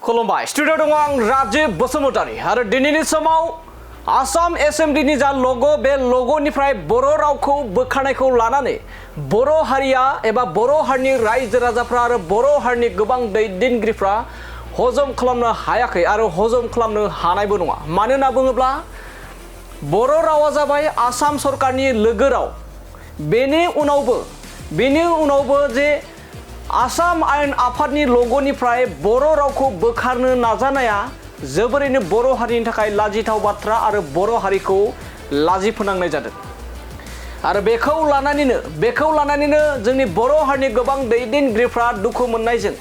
खुलुमबाय स्टुडियो दङ आं राजीव बसुमतारी आरो दिनैनि समाव आसाम एसेम्ब्लिनि जा लग' बे लग'निफ्राय बर' रावखौ बोखारनायखौ लानानै बर' हारिया एबा बर' हारिनि रायजो राजाफ्रा आरो बर' हारिनि गोबां दैदेनगिरिफ्रा हजम खालामनो हायाखै आरो हजम खालामनो हानायबो नङा। मानो होनना बुङोब्ला बर' रावा जाबाय आसाम सरकारनि लोगो राव। बेनि उनावबो जे आसाम आयेन आफादनि लग'निफ्राय बर' रावखौ बोखारनो नाजानाया जोबोरैनो बर' हारिनि थाखाय लाजिथाव बाथ्रा आरो बर' हारिखौ लाजि फोनांनाय जादों। आरो बेखौ लानानैनो जोंनि बर' हारिनि गोबां दैदेनगिरिफ्रा दुखु मोननायजों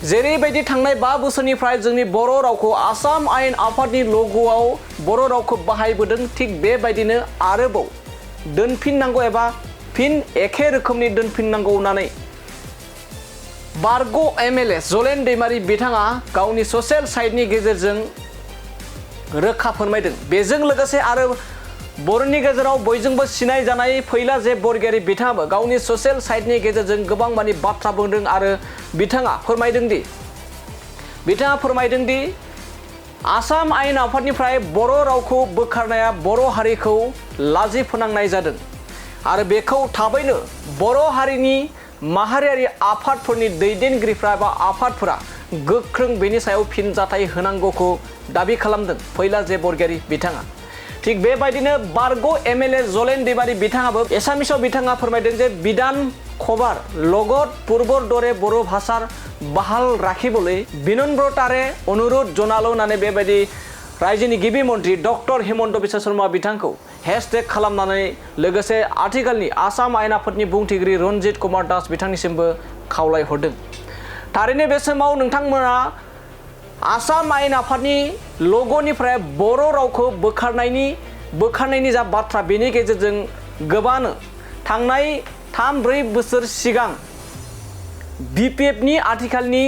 जेरैबायदि थांनाय 5 बोसोरनिफ्राय जोंनि बर' रावखौ आसाम आयेन आफादनि लग'आव बर' रावखौ बाहायबोदों, थिग बेबायदिनो आरोबाव दोनफिननांगौ एबा फिन एखे रोखोमनि दोनफिननांगौ होननानै बारग' एमएलए जलेन दैमारी बिथाङा गावनि ससियेल साइटनि गेजेरजों रोखा फोरमायदों। बेजों लोगोसे आरो बर'नि गेजेराव बयजोंबो सिनाय जानाय फैला जे बरगयारी बिथाङाबो गावनि ससियेल साइटनि गेजेरजों गोबां मानि बाथ्रा बुंदों आरो बिथाङा फोरमायदों दि आसाम आयेन आफादनिफ्राय बर' रावखौ बोखारनाया बर' हारिखौ लाजि फोनांनाय जादों आरो बेखौ थाबैनो बर' हारिनि माहारियारि आफादफोरनि दैदेनगिरिफ्रा एबा आफादफोरा गोख्रों बेनि सायाव फिनजाथाय होनांगौखौ दाबि खालामदों फैला जे बरगयारी बिथाङा। थिग बेबायदिनो बारग' एमएलए जलेन दैमारी बिथाङाबो एसामिसाव बिथाङा फोरमायदों जे बिधान खबार লগত পূৰ্বৰ দৰে बर' ভাষাৰ বাহাল ৰাখিবলৈ বিনম্ৰতাৰে অনুৰোধ জনালো होननानै बेबायदि रायजोनि गिबि मन्त्रि डक्टर हिमन्त बिश्व शर्मा बिथांखौ हेशटेग खालामनानै लोगोसे आथिखालनि आसाम आयेन आफादनि बुंथिगिरि रन्जित कुमार दास बिथांनिसिमबो खावलायहरदों। थारैनो बे समाव नोंथांमोना आसाम आयेन आफादनि लग'निफ्राय बर' रावखौ बोखारनायनि जा बाथ्रा बेनि गेजेरजों गोबांनो थांनाय 3-4 बोसोर सिगां बिपिएफनि आथिखालनि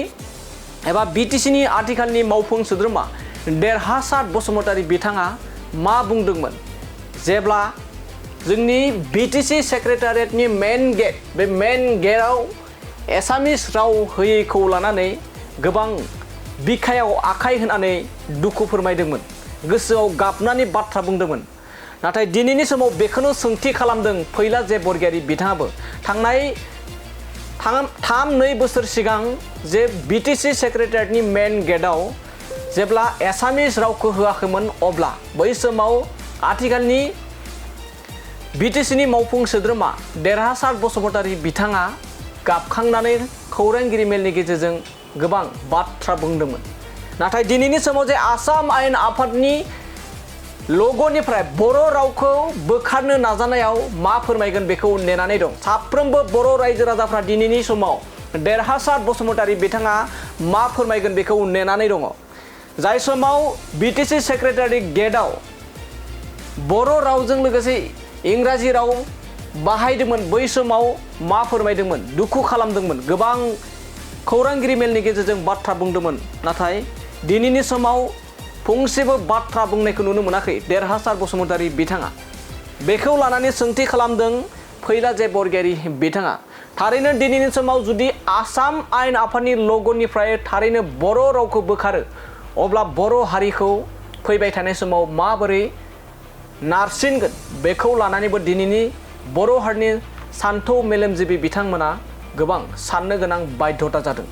एबा बिटिसिनि आथिखालनि मावफुं सोद्रोमा देरहासार बसुमतारी बिथाङा मा बुंदोंमोन जेब्ला जोंनि बिटिसि सेक्रेटारियेटनि मेन गेट बे मेन गेटआव एसामिस राव होयैखौ लानानै गोबां बिखायाव आखाइ होनानै दुखु फोरमायदोंमोन, गोसोआव गाबनानै बाथ्रा बुंदोंमोन। नाथाय दिनैनि समाव बेखौनो सोंथि खालामदों फैला जे बरगयारी बिथाङाबो थांनाय 3-2 बोसोर सिगां जे बिटिसि सेक्रेटारियेटनि मेन गेटआव जेब्ला एसामिस रावखौ होआखैमोन अब्ला बै समाव आथिखालनि बिटिसिनि मावफुं सोद्रोमा देरहासार बसुमतारी बिथाङा गाबखांनानै खौरांगिरि मेलनि गेजेरजों गोबां बाथ्रा बुंदोंमोन। नाथाय दिनैनि समाव जे आसाम आयेन आफादनि लग'निफ्राय बर' रावखौ बोखारनो नाजानायाव मा फोरमायगोन बेखौ नेनानै दं साफ्रोमबो बर' रायजो राजाफ्रा। दिनैनि समाव देरहासार बसुमतारी बिथाङा मा फोरमायगोन बेखौ नेनानै दङ। जाय समाव बिटिसि सेक्रेटारि गेटआव बर' रावजों लोगोसे इंराजि राव बाहायदोंमोन, बै समाव मा फोरमायदोंमोन, दुखु खालामदोंमोन, गोबां खौरांगिरि मेलनि गेजेरजों बाथ्रा बुंदोंमोन। नाथाय दिनैनि समाव फंसेबो बाथ्रा बुंनायखौ नुनो मोनाखै देरहासार बसुमतारी बिथाङा। बेखौ लानानै सोंथि खालामदों फैला जे बरगयारी बिथाङा। थारैनो दिनैनि समाव जुदि आसाम आयेन आफादनि लग'निफ्राय थारैनो बर' रावखौ बोखारो अब्ला बर' हारिखौ फैबाय थानाय समाव माबोरै नारसिनगोन बेखौ लानानैबो दिनैनि बर' हारिनि सान्थौ मेलेमजिबि बिथांमोना गोबां साननो गोनां बाध्यता जादों।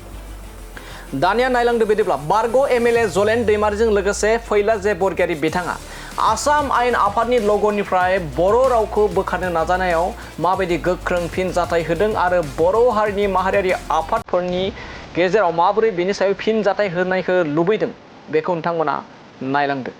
दानिया नायलांदो बिदिब्ला बारग' एमएलए जलेन दैमारीजों लोगोसे फैला जे बरगयारी बिथाङा आसाम आयेन आफादनि लग'निफ्राय बर' रावखौ बोखारनो नाजानायाव माबायदि गोख्रों फिनजाथाय होदों आरो बर' हारिनि माहारियारि आफादफोरनि गेजेराव माबोरै बेनि सायाव फिनजाथाय होनायखौ लुबैदों बेखौ नोंथांमोना नायलांदो।